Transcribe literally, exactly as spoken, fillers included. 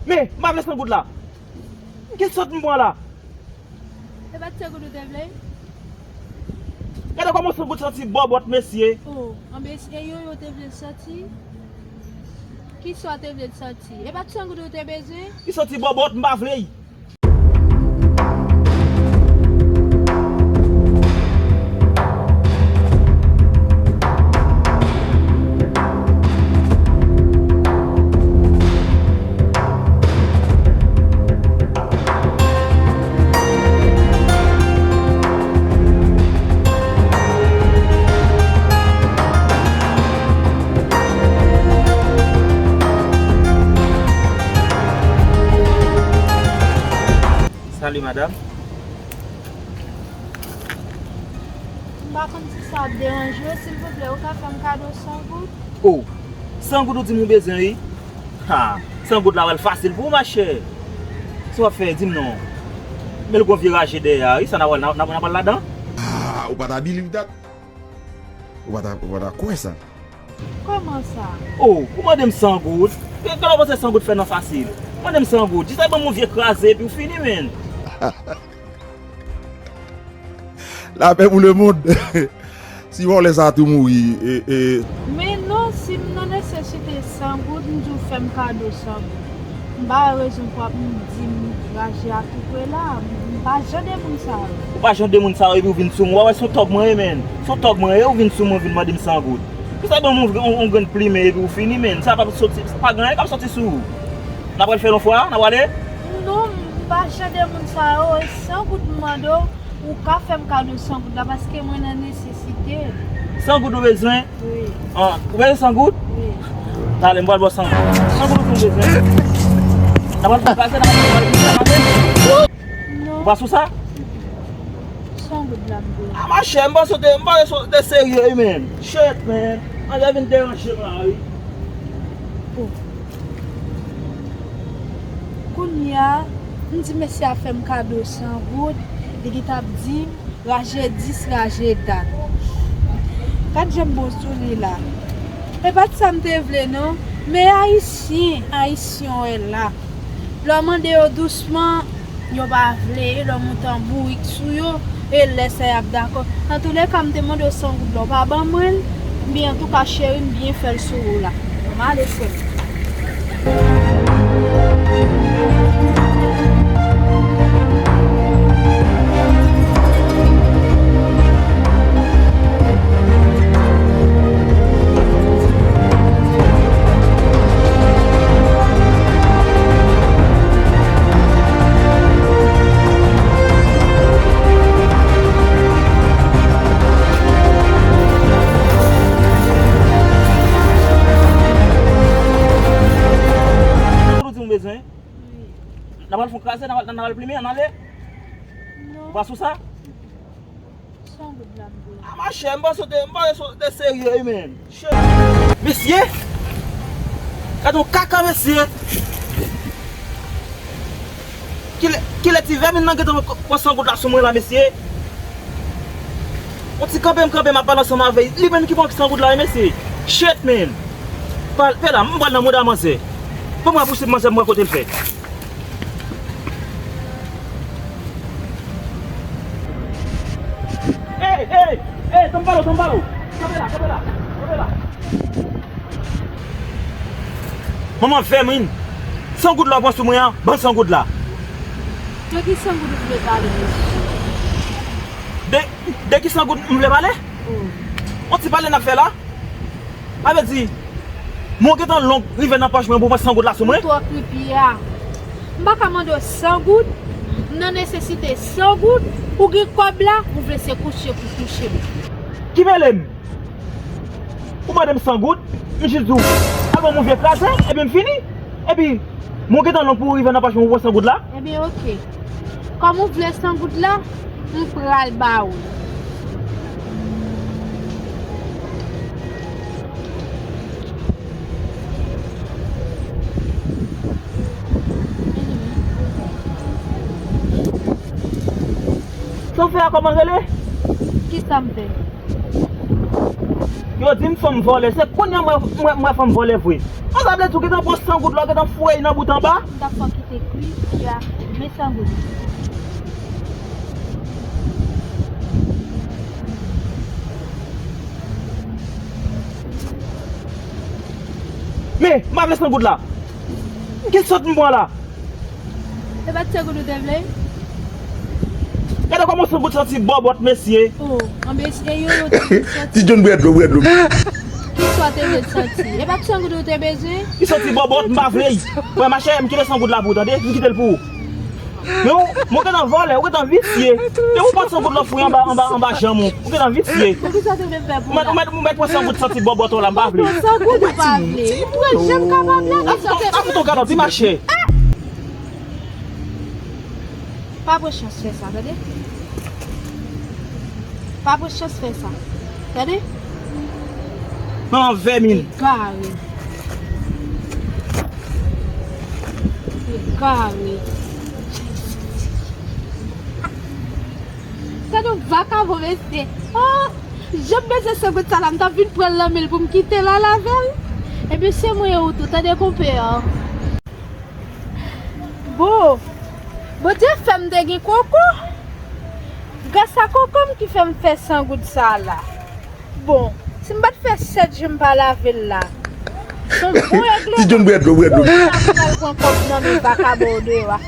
Men, m pa vle san goud la. Ki sant m pran la? E pa t san goud ou te vle? Gade kòman san goud santi bòbòt, mesye. Oh, anben, e yo, yo te vle l santi? Kisa w te vle l santi? E pa t san goud ou te bezwen? Li santi bòbòt, m pa vle l. Salut madame. M pa konn si sa ap deranje w, silvouplè, ou ka fè m kado san goud? Oh, san goud ou di m ou bezwen, wi? Ha, san goud la pral fasil pou ou, machè. Sa w ap fè, di m non. Men l gon vye raje dèyè a, wi, sa n a pral, n a, n a, n a pral ladan? Ah, ou pa ta believe that? Ou pa ta, ou pa ta kwè sa? Kòman sa? Oh, ou mande m san goud? Gade w panse san goud fè nan fasil? Mande m san goud. Jis al ban m yon vye kraze epi w fini, menn. Lapè pou lemonn. Si vòlè sa tou mouri, e, e. Men non, si m nan nesesite san goud, m di w fè m kado san goud. M pa wè rezon pou w ap di m raje a tou pre la. M pa jan de moun sa yo. Ou pa jan de moun sa yo epi w vin sou mwen. W a wè se yon tòg mwen ye, menn. Se yon tòg mwen ye, ou vin sou mwen, vin mande m san goud. Kisa ban m yon, yon, yon grenn plimen epi w fini, menn. Sa pa soti, pa gen anyen k ap soti sou ou. N a pral fè l yon fwa, n a prale? Non, m pa jan de moun sa yo. E san goud m mande w, ou ka fè m kado san goud la paske mwen nan nesesite. San goud ou bezwen? Wi. Ah, ou bezwen san goud? Wi. Talè, m pral ba w san goud. San goud ou bezwen? N a pral fè kraze, n a pral fè kraze. Non. Ou pa sou sa? San goud la m bezwen. Ah, machè, m panse w te, m panse w te serye, wi, menn. Shit, menn. Ann vin deranje m la, wi. Oh. Kounye a, m di mesye a fè m kado san goud, li gentan ap di m raje dis, raje dat. Gad jan m bon sou li la. E pa t sa m te vle non, men ayisyen, ayisyen w wè la. Lè w mande yo dousman, yo pa vle, lè w monte an bourik sou yo, e lè sa y ap dakò. Antouleka, m te mande w san goud la, w pa ban mwen l, men antouka, cheri, m byen fè l sou ou la. M ale, sè m. Ou di w bezwen? Wi. N a pral fè yon kraze, n a pral, n a pral plimen, ann ale? Non. Ou pa sou sa? San goud la m bezwen. Ah, machè, m panse w te, m panse w te serye, wi, menn. Shit. Mesye! Gade yon kaka, mesye! Kilè, kilè ti vèmin nan gentan pran san goud la sou mwen la, mesye? Yon ti kanpe m kanpe, m ap pale ansanm avè l. Li menm ki pran san goud la, wi, mesye. Shit, man. Pale, pè la, m pral nan mouda manzè. Ban mwen pouse manzè, m wè kote l fè. Ey, ey, ey, tanm pale w, tanm pale w. Kanpe la, kanpe la, kanpe la. Manman vèmin. San goud la w pran sou mwen an, ban san goud la. De ki san goud ou vle pale, mesye? De, de ki san goud m vle pale? Wi. Yon ti pale n ap fè la. Sa vle di, men w gentan long rive nan pòch mwen pou w pran san goud la sou mwen? Ou twò kripi a. M pa ka mande w san goud, m nan nesesite san goud, ou gen kòb la, ou vle se kouche pou kouche m. Ki mele m? Ou mande m san goud, m jis di w, al ban m yon vye kraze, epi m fini. Epi, men w gentan long pou w rive nan pòch mwen pou w pran san goud la? Ebyen, oke. Kòm ou vle san goud la, m pral ba ou l. Sa w fè a kòman rele? Kisa m fè? Yo di m fanm vòlè, se kounye a mwen, mwen, mwen fanm vòlè vre. An sa vle di w gentan pran san goud la, w gentan foure nan bout anba? M t ap fè w kite kri, fi a, men san goud. Men, m pa vle san goud la. Ki sòt m pran la? E pa ti goud ou te vle? Gade kòman san goud santi bòbòt, mesye. Oh, anben, e yo, yo te santi. Ti John, bwè dlo, bwè dlo. Ki sa w te vle santi? E pa ti san goud ou te bezwen? Li santi bòbòt, m pa vle l. Mwen, machè, m kite san goud la pou ou, tande? M kite l pou ou. Men w, mwen gentan vòlè, ou gentan visye. Depi w pran san goud la, foure anba, anba, anba janm ou. Ou gentan visye. Poukisa w te vle fè pou ou la? Ou mèt, ou mèt, ou mèt pran san goud santi bòbòt ou la, m pa vle. San goud ou pa vle. Ou pran janm kapab la, ki sa w te... Ap fout yon galon, ti machè. Pa pran chans fè sa, tande? Pa pran chans fè sa. Tande? Manman vèmin. Egare. Egare. Tande yon vakabon, mesye. Oh! Jan m bezwen san goud sa la, m t ap vin pran l nan men l pou m kite l al avè l. Ebyen, se mwen ou tou, tande konpè an. Bon, Bondye fè m te gen koko. Gras a koko m ki fè m fè san goud sa la. Bon, si m pa t fè sèt jou m pa lave l la, se yon bon regle. Ti John, bwè dlo, bwè dlo. Mwen pral pran kòb nan men vakabon deyò a.